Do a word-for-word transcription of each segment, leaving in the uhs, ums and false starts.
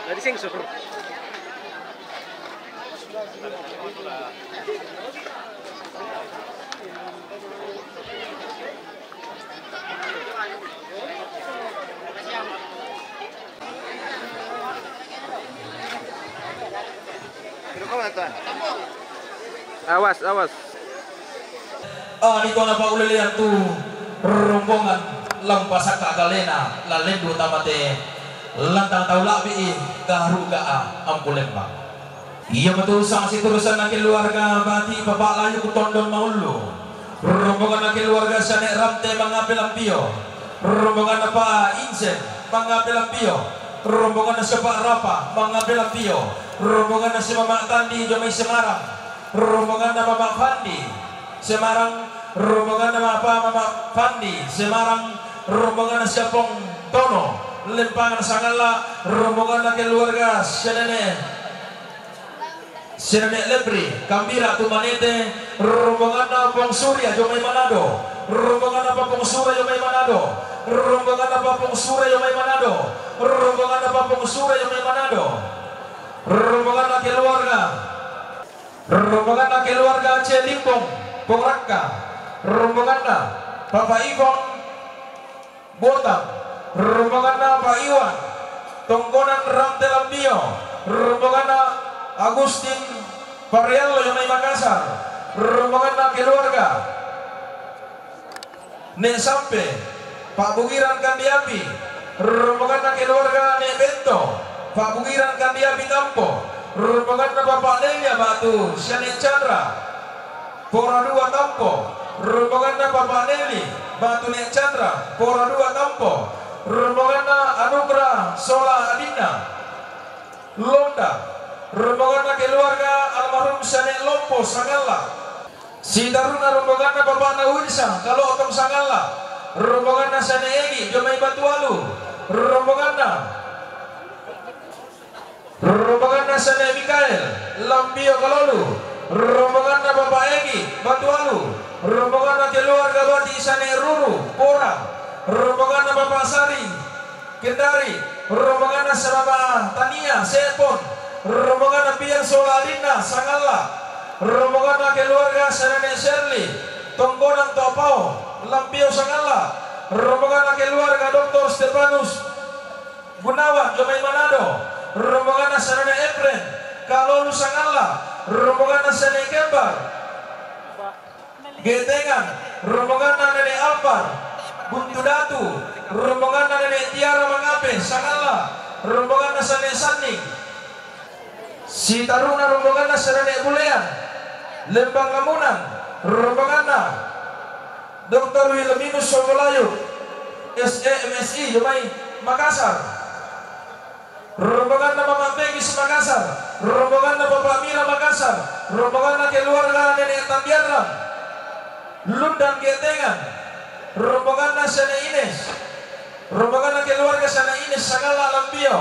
Dari sensor. Awas, awas. Ah, ni tona pa ulelean tu rombongan lampa saka galena, lalendu tamate lantang tau labi'i garu ga'a ampu lembang. Iya matu sangsi turusan na keluarga bati Papa Layu ku Tondon Maullu. Rombongan na keluarga Sane Ramte mangape lampio. Rombongan na Pa Insen mangape lampio. Rombongan na Sepak Rapa mangape lampio. Rombongan na Semama Tandi jomai Semarang. Rombongan na Mama Fandi Semarang. Rombongan na Mapa Mama Fandi Semarang. Rombongan na Siapong Tono Lempangan Sangalla. Rombongan na keluarga Senene Sirene Lepri, Kambira Tumanete, rombonganna Pong Surya jomai Manado, rombonganna Papong Surya jomai Manado, rombonganna Papong Surya jomai Manado, rombonganna Papong Surya jomai Manado, rombonganna keluarga, rombonganna keluarga Celimbong, Pong Rakka, rombonganna Papa Ivon, Botang, rombonganna Pa Iwan, tongkonan Ramte Lambio, rombonganna Agustin Pariallo jomai Makassar, rombonganna keluarga Ne Sampe, Pak Bugiran Kandiapi, rombonganna keluarga Ne Bento, Pak Bugiran Kandiapi Tampo, rombonganna Bapak Delia batu Siane Chandra, Pora dua Tampo, rombonganna Papa Neli, Batu Ne Chandra, Pora dua Tampo, rombonganna Anugrah Sola Adinna, Londa, rombonganna keluarga almarhum Sane Lompo Sangalla, sitaruna rombonganna bapakna Winsa Kalo Otong Sangalla, rombonganna Sane Egi jomai Batualu, rombonganna Rombonganna Sane Mikael, Lambio Kalolu, rombonganna Bapak Egi, Batualu, rombonganna keluarga Bati Sane Ruru, Pora, rombonganna Bapak Sari, Kendari, rombonganna Sababa Tania, Sepon, rombonganna Pian Sola Adinna, Sangalla, rombonganna keluarga Sane Serli, Tongkonan Topao, Lambio Sangalla, rombonganna keluarga Doktor Stefanus, Gunawan jomai Manado, rombonganna Sane Efren, Kalolu Sangalla, rombonganna Sane Kembar, Getengan, rombonganna Nene Alpar, Buntu Datu, rombonganna Nene Tiara Mangape, Sangalla, rombonganna Sane Sanning, sitaruna rombonganna Sane Bulean, Lembang Lamunan, rombonganna Doktor Wilhelminus Sombolayu, S E M S I, jomai Makassar. Rombonganna Mama Pegis Makassar, rombonganna Bapak Mira Makassar, rombonganna keluarga Nenek Tandianrang, Lundan Getengan, rombonganna Sane Ines, rombonganna keluarga Sane Ines Sangalla Lambio,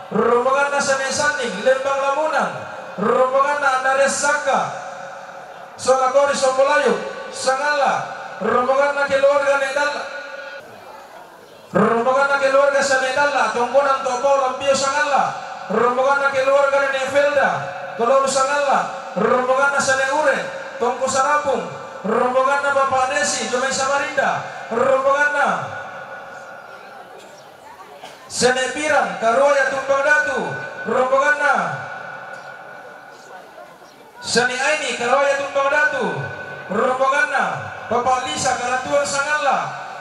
rombonganna Sane Sanning, Lembang Lamunan, rombonganna Andarias Saka, Sola Kori Sombolayu, Sangalla, rombonganna keluarga Nedal, rombonganna keluarga Sane Dalla, Tongkonan Topao Lambio Sangalla, rombonganna keluarga Nenek Felda, Kololu Sangalla, rombonganna Sane Ure, Tongko Sarapung, rombonganna Bapak Desi, jomai Samarinda, rombonganna Sane Pirang, Karuaya Tumpang Datu, rombonganna Sane Aini, Karuaya Tumpang Datu, rombonganna Bapak Lisa, Karatuan Sangalla,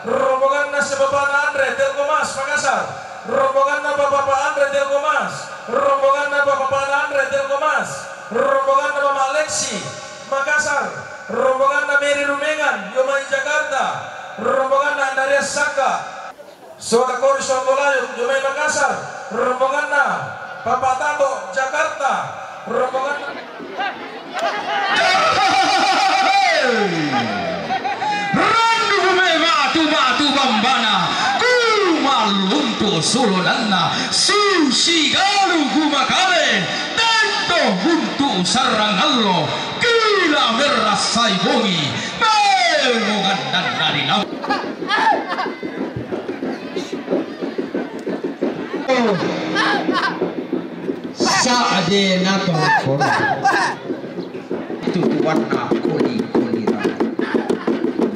rombonganna Sebapana Andre, Telkomas, Makassar, rombonganna Bapak Andre, Telkomas, rombonganna Bapak Andre, Telkomas, rombonganna Mama Lexi, Makassar, rombonganna Mary Rumengan, jomai Jakarta, rombonganna Andarias Saka, Soda Kori Sombolayu, jomai Makassar, rombonganna Papa Tato, Jakarta, rombonganna Randu me batu-batu bambana, ku malumpu Sulonanna susi galu gumakale, tento buntu sarrangallo, kila merrasai bongi, memo gandang dari lau. Sa'de natongkona. Tutuanna koli-koli rara.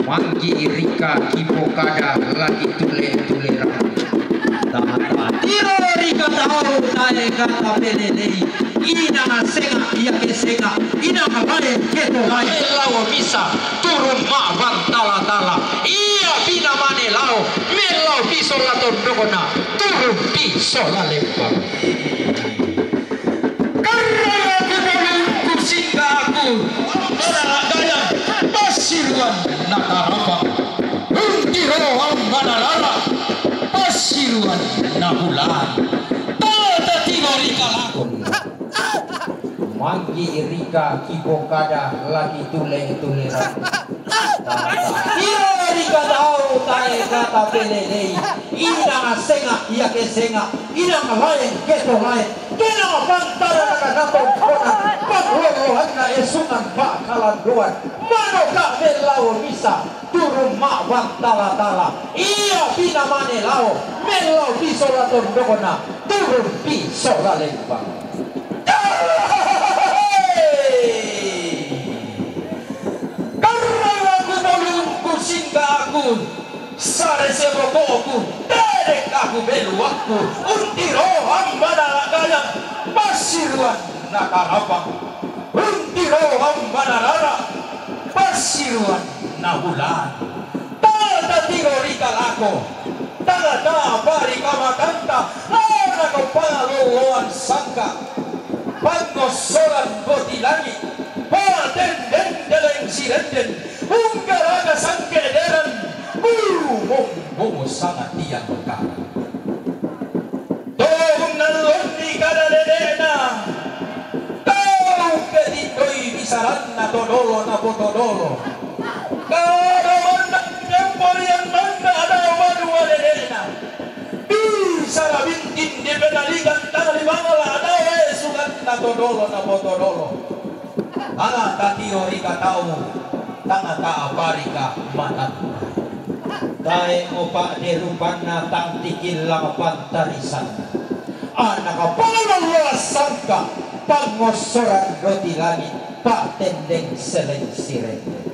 Manggi rika kipokada lagi tule-tule rara. Tama-tama tiro rika tau tae kata pelelei. Ina senga iya ke senga. Ina lae keto lae. Lao misa turun ma bantala-tala. Iya pina mane lao. Melao piso la tondokona. Turun piso la lempang. Karranga ku polungku singgaku, manaragayang, passiruan natarapang. Untiro ammanarara, passiruan nabulan. Tata tigo rika lakon. Manggi rika kipokada lagi tule-tule rara. Tata tigo rika tau tae kata pelelei. Ina senga iya ke senga. Inang laeng keto laeng, kenang pantara naka natongkona, pangloloanna esungan pa'kalandoan, manoka mellao misa, turun ma bantala-tala, iya pina mane lao, mellao piso la tondokona, turun piso la lempang. Karranga ku polungku singgaku, Sarese boko'ku, tedekka ku beluakku, untiro ammanaragayang, passiruan natarapang, untiro ammanarara, passiruan nabulan. Tata tigo rika lako, tata parika matanta, lana ko pangaloloan sangka, pangossoran boti langi, patendeng deleng sirendeng, Unggaraga sangkederan, bulu momo sangatiang karang. Tongallonni kada dede'na, tau ke tindoi bisaranna todolo na potodolo. Kada manna temporian manna ada banua dede'na. Bisara bintin dipenalikan tali bangala ada esukanna todolo na potodolo. Ala tatiro rika tau, tangata parika matanta. Tae mo pa'de rupanna tang tikillang pantarisanna. Anaka pangaloloa sangka pangossoran roti langit pa'tendeng seleng sirendeng.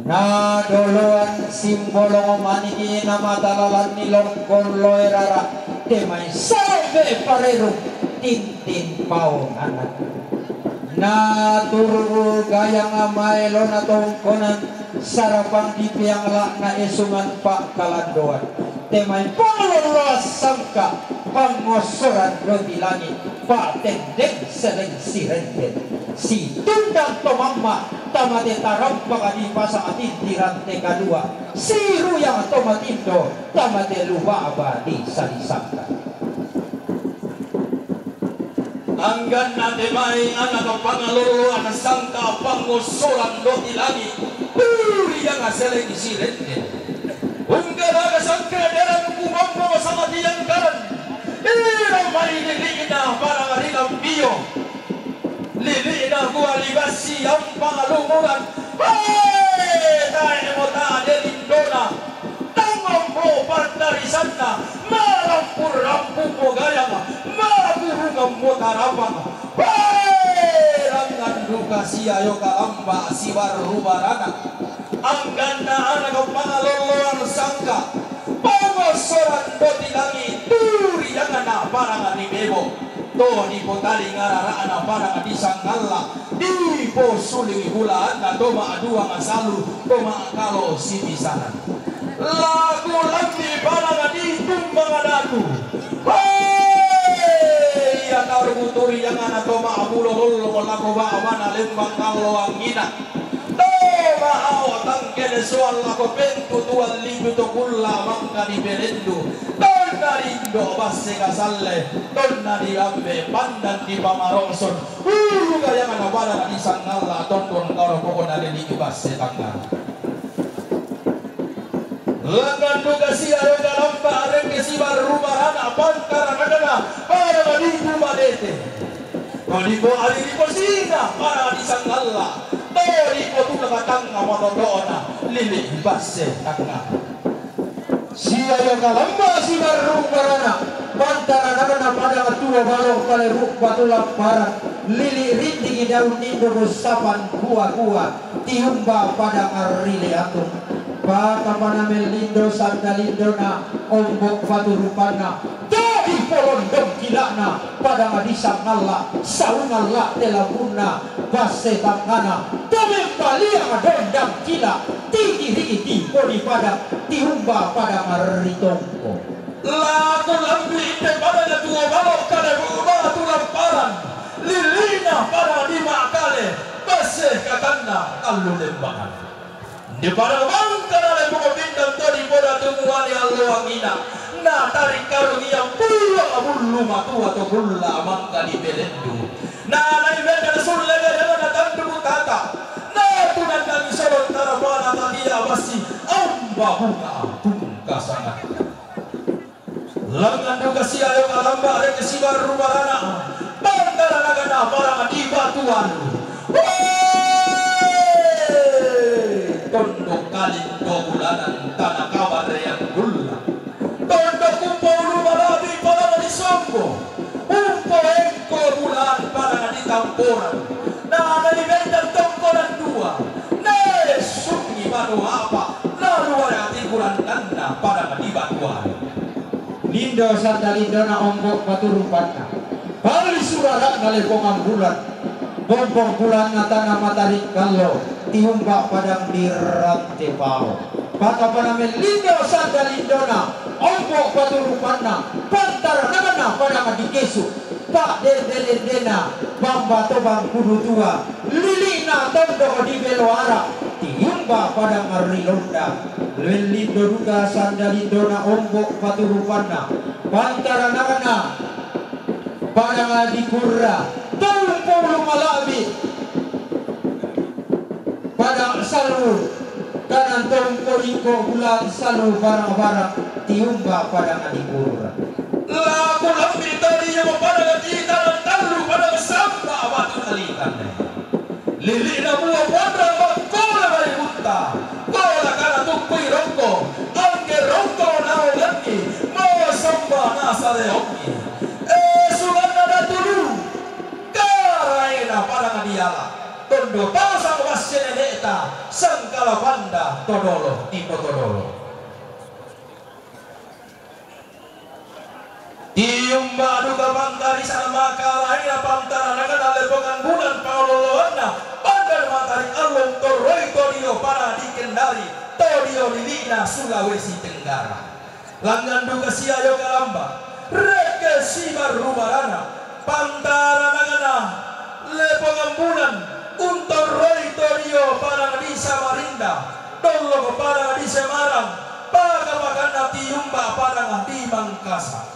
Nadoloan simbolong maniki namatalalanni longkon loe rara, te mai salambe pareru tintin paonganan. Natururu gayang maelona tongkonan sarapang dipeang la'na esungan pa'kalandoan. Te mai pangaloloa sangka pangossoran roti langit pa'tendeng seleng sirendeng. Situndang to mamma tamate tarampaka dipasang tintirante kadua. Siruyang to matindo tamate luba'ba disalisangka. Angganna te mai anaka pangaloloan sangka pangossoran roti langit, turianga seleng sirendeng. Unggaraga sangkederan kumambo samatiang karan. Ira mai lili'na parang ri lambio. Lili'na gua libassi ampang lumuran. Hei, tae mo tade lindona. Tangngammo pantarisanna, marampung-rampungmo gayang, maburungammo tarapang. Hei, rangngan duka sia yo kalamba sibarru barana. Angganna anaka pangaloloan sangka, pangossoran roti langit, turiangna parang ri bebo. To dipotaling arara'na parang disangalla, diposuli bulaanna to ma'duang salu, to ma'kalo sibisanan. Laku lambi parang ditumbang datu. Hei, iya taru turiangna to ma'bulo lollong lako ba'bana lembang alloangngina. Toma ao tangkene soal lako pentu tuan libu to kulla mangka dipelendu. Tonna rindo basse kasalle, tonna diambe pandan di pamarosson. Ulu gayangna pada na disangalla tondon karo pokona leni basse tangga. Langngan duka siayo kalamba, rekke sibarru barana, pantaranakna pada maditu madete. Kodi ko ali diposina pada disangalla, to dipotula tangnga matotona, lili basse tangnga. Siayo kalamba sibarru barana, pantaranakna pada tuo balo kalebu batu lamparan, lili rindingi daun indo sapan kua-kua, tiumba pada arrile atung. Pakapana mellindo sandalindona, ombok paturupanna, to dipolondong kilana pada madisangalla, saungalla telabunna, basse tangngana, to mempaliang dondang kila, tigirigi tipodi pada, tiumba pada maritongko. Laku lambi inde pada tuo balo kalebu batu lamparan, lilina pada dimakale, basse kakanna allu lembangan. Di pada mangkana lepo pindang to dipoda tumuani allo angina, na tarik karung ia puang bullu matua to kulla mangka dipelendu. Na nai benda sulle beda na tandu tata. Na tunandang solo tarapana tadia basi amba bunga tungka sangat. Langngan duka siayo kalamba, rekke sibarru barana, pantaranakna pada dibatuan. Woi! Tondok kalindo bulanan tana kabar yang gulla. Tondok umpo ulu malabi pada disonggo. Umpo engko bulan pada ditamporan. Na nai benda tongkonan dua. Na sungi manu apa. Na luar ati bulan tanda pada dibatuan. Lindo sandalindona, ombok paturupanna, pali surara'na lepongan bulan, bombong bulanna tana matarik kallo, tiumba padang di rante pao. Pakapana mellindo sandalindona, ombok paturupanna, pantaranakna padang di kesu, pa'dende-dendena bamba tobang kudu tua, lili'na tondok di belo ara, tiumba padang ri londa. Mellindo duka sandalindona, ombok paturupanna, pantaranakna padang di kurra, tolupulu mala'bi padang salu, kanang tongko iko bulan salu barang-barang, tiumba padang di kurra. Laku lambi tadi yang padang di tanah talu padang samba batu talikan. Lili'na mua puanrang makkola bai bunta. Kola kana tuppui rongko, angge rongko naolangi, mau samba nasareongi. Eh, sulanna datulu, karaena padang diala, tondo tasang wasse nene'ta, sangkala panda todolo, tipo todolo. Tiumba duka pangkari salama karaina pantaranakna lepongan bulan pangololoanna, pandan matarik allong torroi todio pada dikendari, todio lili'na Sulawesi Tenggara. Langngan duka siayo kalamba, rekke sibarru barana, pantaranakna lepongan bulan, untorroi todio padang di Samarinda, dolloko padang di Semarang, paka-pakanna tiumba padang di Mangkasa.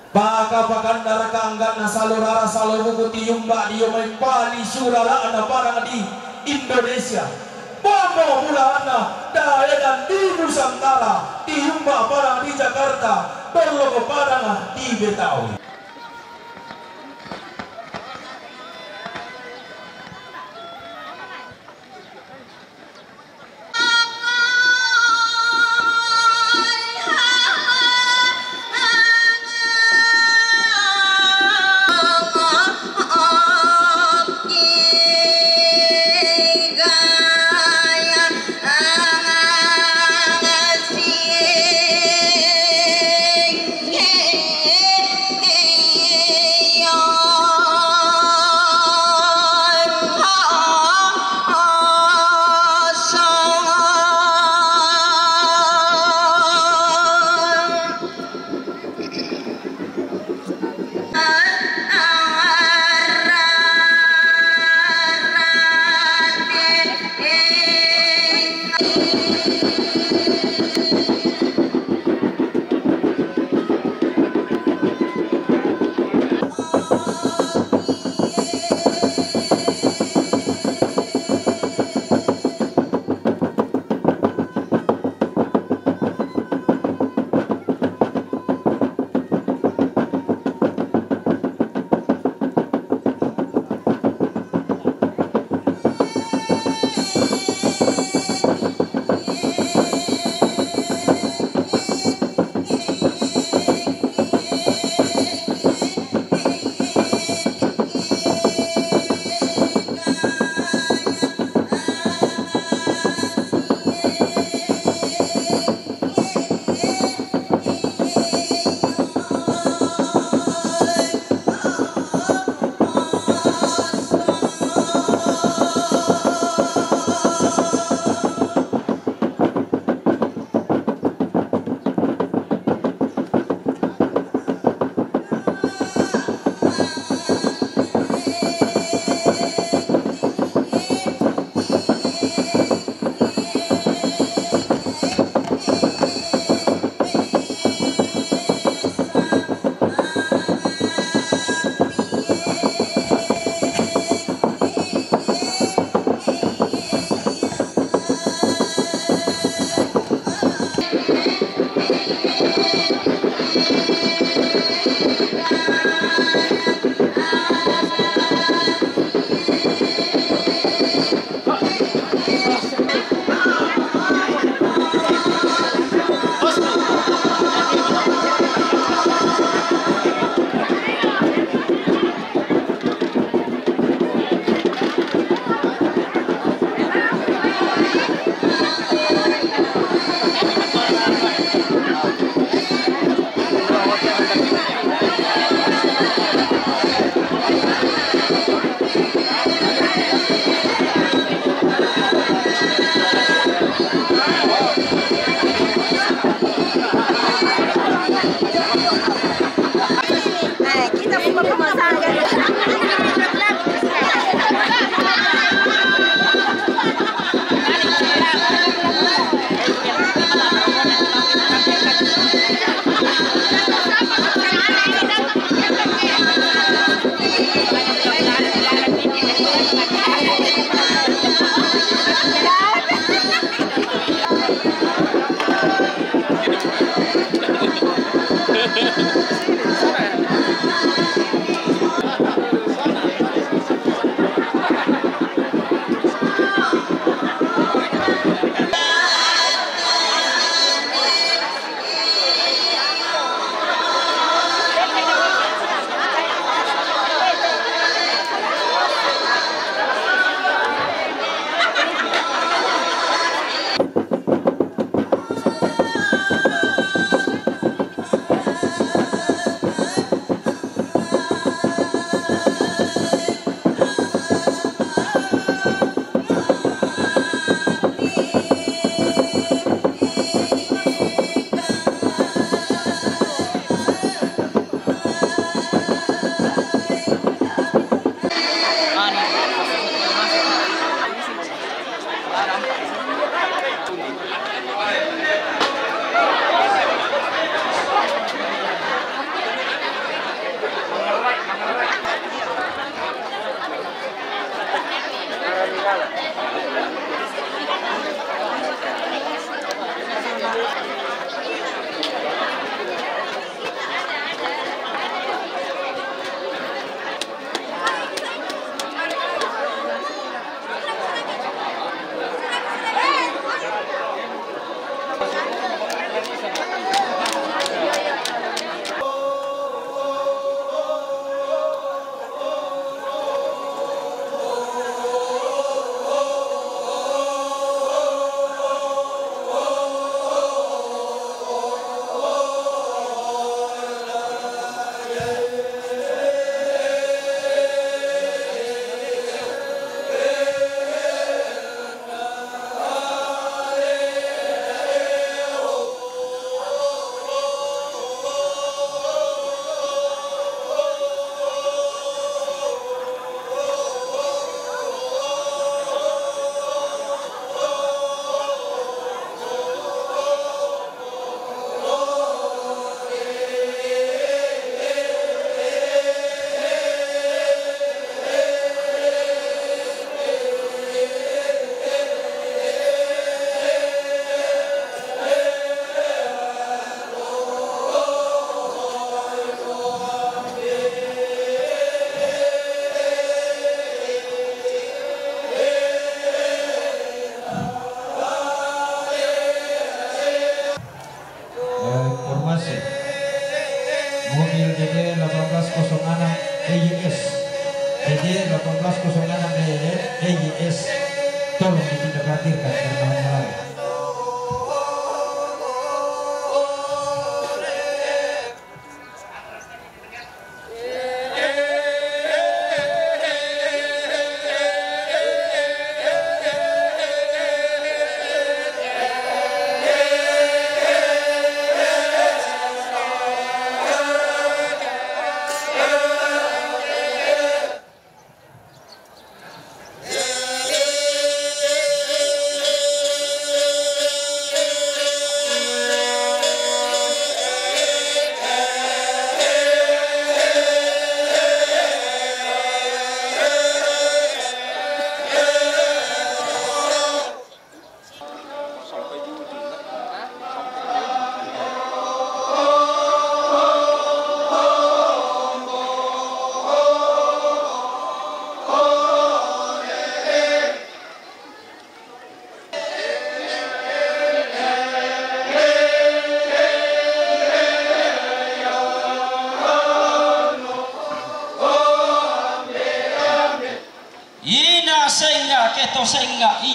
Paka-pakanna raka angganna salorara salobuku tiumba dio mai pali surara'na padang di Indonesia. Bomo bulaanna daedan di Nusantara, tiumba padang di Jakarta, dolloko padang di Betawi.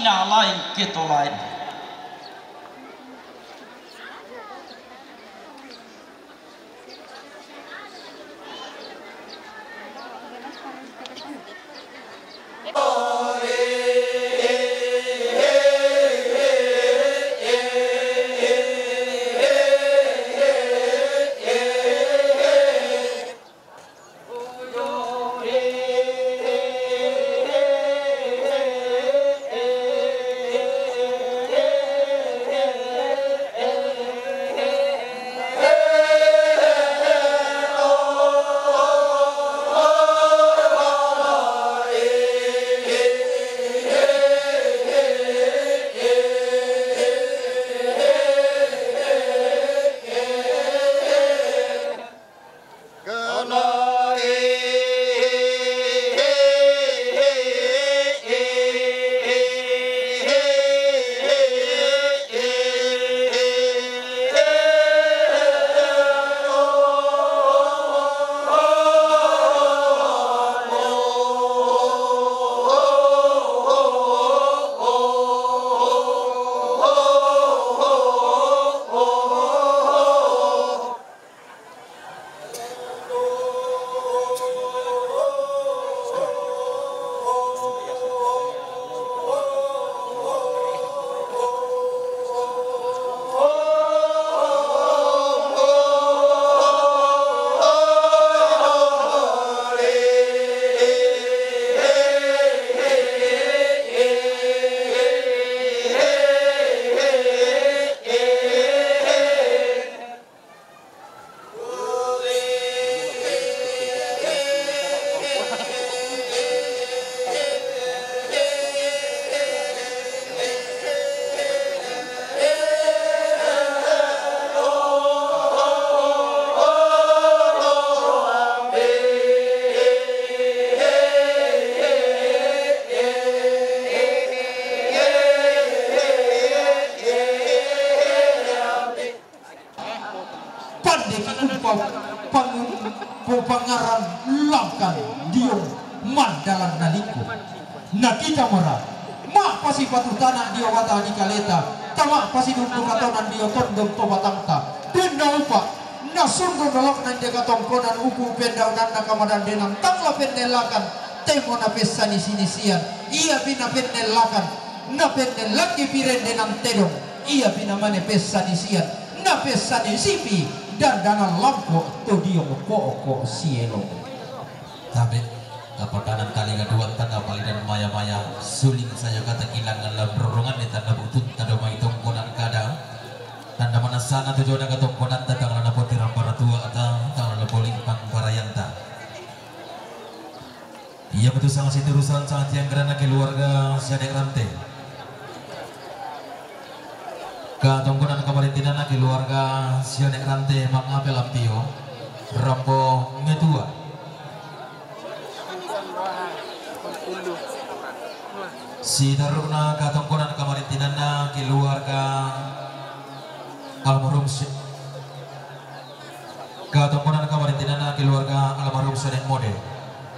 Lain keto lain. Pande ki umpa pangun, po pangaran langkan diong mandalan na lingkung. Na kita mara, ma' pasipatutana dio bata di kaleta, ta ma' pasidukdukatonan dio tondon to batangta. Denna upa' na sundun olokna inde katongkonan upu' pendaunanna kamadan denan tang la pennellakan, temo na pessanisi-nisian, iapi na pennellakan, na pennellakki pirendenan tedong, iapi na mane pessanisian, na pessanisipi dandanan lampo to diong ko'ko' sielong. Tabe', tapakanan taliga duan tata palidan maya-maya, suling sayo kata kilangan lam rorongan di tanda butun tado mai tongkonan kada. Tanda manasana tujuan aga tongkonan ta tangana poti rampara tua ta tangana poli pangparayanta. Iya betul sangat siturusan sangat yang kerana keluarga Sianek Rante. Katongkonan kamarintinanna keluarga Sianek Rante mangapel ampio rampo metua. Sitarru'na katongkonan kamarintinanna keluarga almarhum si- Katongkonan kamarintinanna keluarga almarhum Sianek Mode.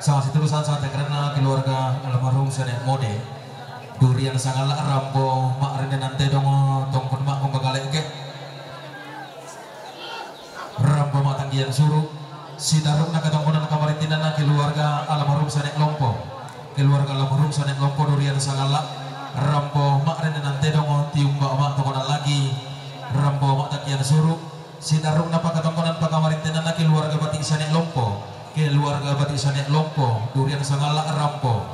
Sangat siturusan sangat yang kerana keluarga almarhum Sianek Mode. Durian sangalla' rampo ma'rindenan tedong tongkon ma'kong bagale'ke. Rampo ma'tanggian suru'. Sitarru'na katongkonan kamarintinanna keluarga almarhum Sianek Lompo. Keluarga almarhum Sianek Lompo durian sangalla' rampo ma'rindenan tedong tiumba' ma'tokonan lagi. Rampo ma'tanggian suru'. Sitarru'na pakatongkonan pakamarintinanna keluarga Bati' Sianek Lompo, keluarga Bati' Sianek Lompo durian sangalla' rampo.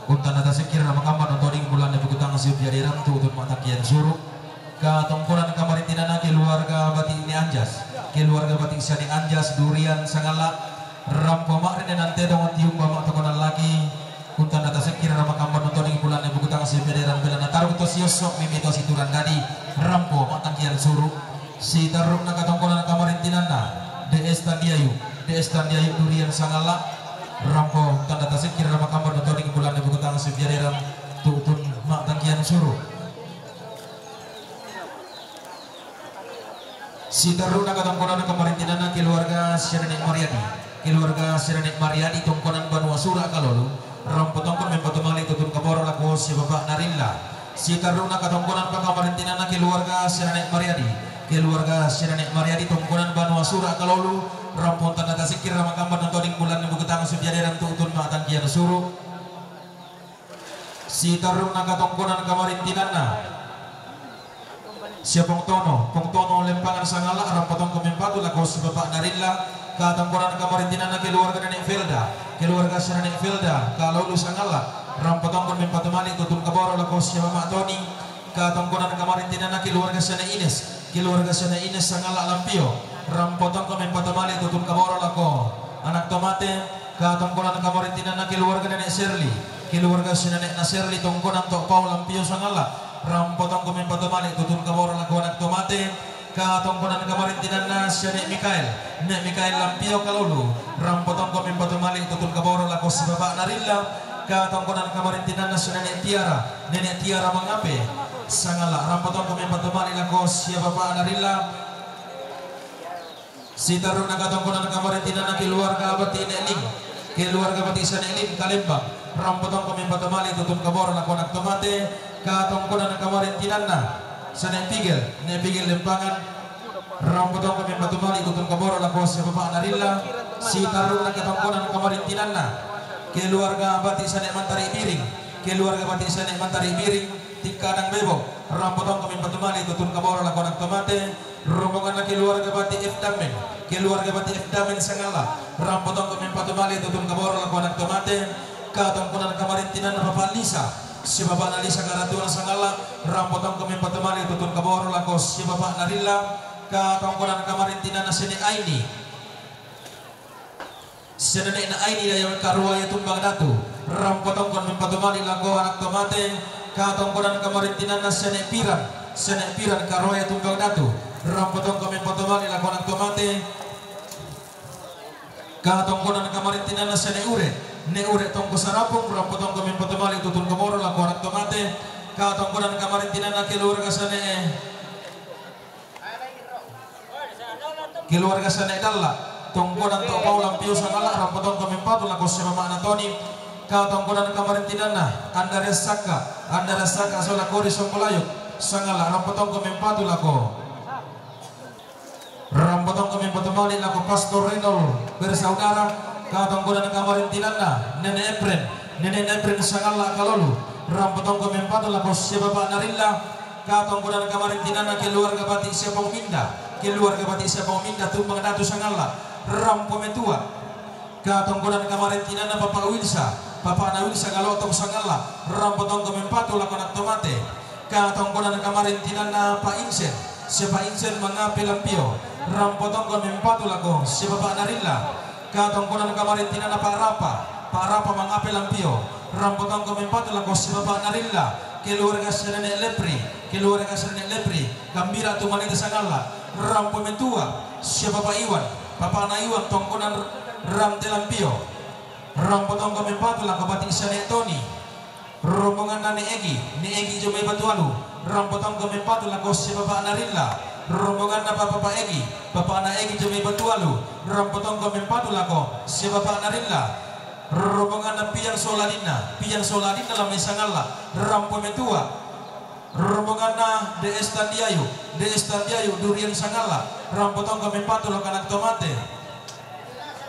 Untana tasekkira makamma nontoning bulanna bukutang sipiaderan tu'tun ma'tangkian suru'. Katongkonan kamarintinanna keluarga Bati' Ni Anjas, keluarga Bati' Sianek Anjas durian sangalla' rampo ma'rindenan tedong tiumba' ma'tokonan lagi. Untana tasekkira makamma nontoning bulanna bukutang sipiaderan belanna tarung to siosso' mimito situran dadi rampo ma'tangkian suru'. Sitarru'na katongkonan kamarintinanna D S Tandiayu, D S Tandiayu durian sangalla' rampo tanda tasekkira makamma nontoning bulanna bukutang sipiaderan tu'tun ma'tangkian suru'. Sitarru'na katongkonan kamarintinanna keluarga Sianek Mariadi, keluarga Sianek Mariadi tongkonan banua Sura' Kalolu, rampo tongkon mempatumali tu'tun kaporo lako sibapa'na Rilla. Sitarru'na katongkonan pakamarintinanna keluarga Sianane' Mariadi. Keluarga Sianane' Mariadi tongkonan banua Sura' Kalolu, rampong tanda tasikki' ramakamban nantoding bulan Bukitang Sudiaderan tu'tun ma'tangkian suru'. Sitarru'na katongkonan kamarintinanna sia Pongtono, Pongtono Lempangan sangalla', rampo tongko mempatu lako sia bapa'na Rilla, katongkonan kamarintinanna keluarga Nene' Felda, keluarga Sianane' Felda, Kalolu sangalla', rampo tongko mempatu mali' tu'tun kaboro lako sia mama' Toni, katongkonan kamarintinanna keluarga Sianane' Ines, keluarga Sianane' Ines sangalla' Lampio, rampo tongko mempatu mali' tu'tun kaboro lako ana' tomate, katongkonan kamarintinanna keluarga Nene' Serli, keluarga Sianane' na Serli tongkonan to' Pau Lampio sangalla', rampo tongko mempatu mali' tu'tun kaboro lako ana' tomate, katongkonan kamarintinanna Sianane' Mikael, Ne' Mikael Lampio Kalolu, rampo tongko mempatu mali' tu'tun kaboro lako sia bapa'na Rilla, katongkonan kamarintinanna Sianane' Tiara, Nene' Tiara Mangape sangalla', rampo tongko mempatu mali' lako sia bapa'na Rilla. Sitarru'na katongkonan kamarintinanna keluarga Bati' Ne' Ling, keluarga Bati' Sianane' Ling Kalembang, rampo tongko mempatu mali' tu'tun kaboro lako ana' tomate, katongkonan kamarintinanna Sianane' Pigel, Ne' Pigel Lempangan, rampo tongko mempatu mali' tu'tun kaboro lako sia bapa'na Rilla. Sitarru'na katongkonan kamarintinanna keluarga Bati' Sianane' Mantari Biring, keluarga Bati' Sianane' Mantari Biring Tikkanang Bebo, rampo tongko mempatu mali' tu'tun kaboro lako ana' tomate, rombonganna keluarga Bati' F Damen, keluarga Bati' F Damen sangalla', rampo tongko mempatu mali' tu'tun kaboro lako ana' tomate, katongkonan kamarintinanna Papa' Lisa, sia bapa'na Lisa Karatuang sangalla', rampo tongko mempatu mali' tu'tun kaboro lako sia bapa'na Rilla, katongkonan kamarintinanna Sianane' Aini, Sianane' na Aini Dayang Karuaya Tumbang Datu, rampo tongko mempatu mali' lako ana' tomate, katongkonan kamarintinanna Sianane' Piran, Sianane' Piran Karuaya Tumbang Datu, rampo tongko mempatu mali' lako ana' tomate, katongkonan kamarintinanna Sianane' Ure, Ne' Ure tongko Sarapung, rampo tongko mempatu mali' tu'tun kaboro lako ana' tomate, katongkonan kamarintinanna keluarga Sianane' Keluarga Sianane' Dalla, tongkonan to' Pau Lampio sangalla', rampo tongko mempatu lako sia mama'na Toni, katongkonan kamarintinanna Andreas Sakka, Andreas Sakka sola Kori Songkolayuk sangalla', rampo tongko mempatu lako, rampo tongko mempatu mali' lako Pastor Renol bersaudara, katongkonan kamarintinanna Nene' Epren, Nene' Epren sangalla' Kalolu, rampo tongko mempatu lako sia bapa'na Rilla, katongkonan kamarintinanna keluarga Bati' Siapong Minda, keluarga Bati' Siapong Minda Tumbang Datu sangalla', rampo metua, katongkonan kamarintinanna Papa' Wilsa, papa'na Wilsa Galo'tong sangalla', rampo tongko mempatu lako ana' tomate, katongkonan kamarintinanna Pa' Insen, sia Pa' Insen Mangape Lampio, rampo tongko mempatu lako sia bapa'na Rilla, katongkonan kamarintinanna Pa' Rapa, Pa' Rapa Mangape Lampio, rampo tongko mempatu lako sia bapa'na Rilla, keluarga Sianane' Lepri, keluarga Sianane' Lepri, gambira tu malete sangalla', rampo metua, sia Papa' Iwan, papa'na Iwan tongkonan Rante Lampio, rampo tongko mempatu lako Bati' Sianane' Toni, rombonganna Ne' Egi, Ne' Egi Jomai Batualu, rampo tongko mempatu lako sia bapa'na Rilla, rombonganna Papa' Egi, papa'na Egi Jomai Batualu, rampo tongko mempatu lako sia bapa'na Rilla, rombonganna Piang Soladinna, Piang Soladinna Lamai sangalla', rampo metua, rombonganna De Estandiayu, De Estandiayu Durian sangalla', rampo tongko mempatu lako ana' tomate.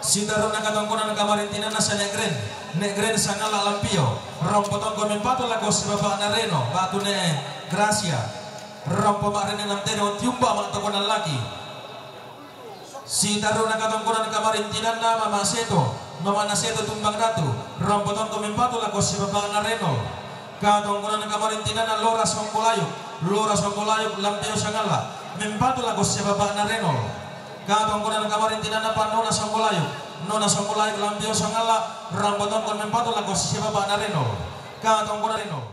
Sitarru'na katongkonan kamarintinanna Sianane' Gren, Ne' Gren sangalla' Lampio, rampo tongko mempatu lako sia bapa'na Reno, ba'tu Ne' Grasia, rampo ma'rene nantene untiumba ma'tokonan laki. Sitarru'na katongkonan kamarintinanna Mama' Seto, Mama'na Seto Tumbang Datu, rampo tongko mempatu lako sia bapa'na Reno. Katongkonan kamarintinanna Lora Songkolayuk, Lora Songkolayuk Lampio sangalla', mempatu lako sia bapa'na Reno. Katongkonan kamarintinanna Pa' Nona Songkolayuk, Nona Songkolayuk Lampio sangalla', rampo tongko mempatu lako sia bapa'na Reno. Katongkonan Reno.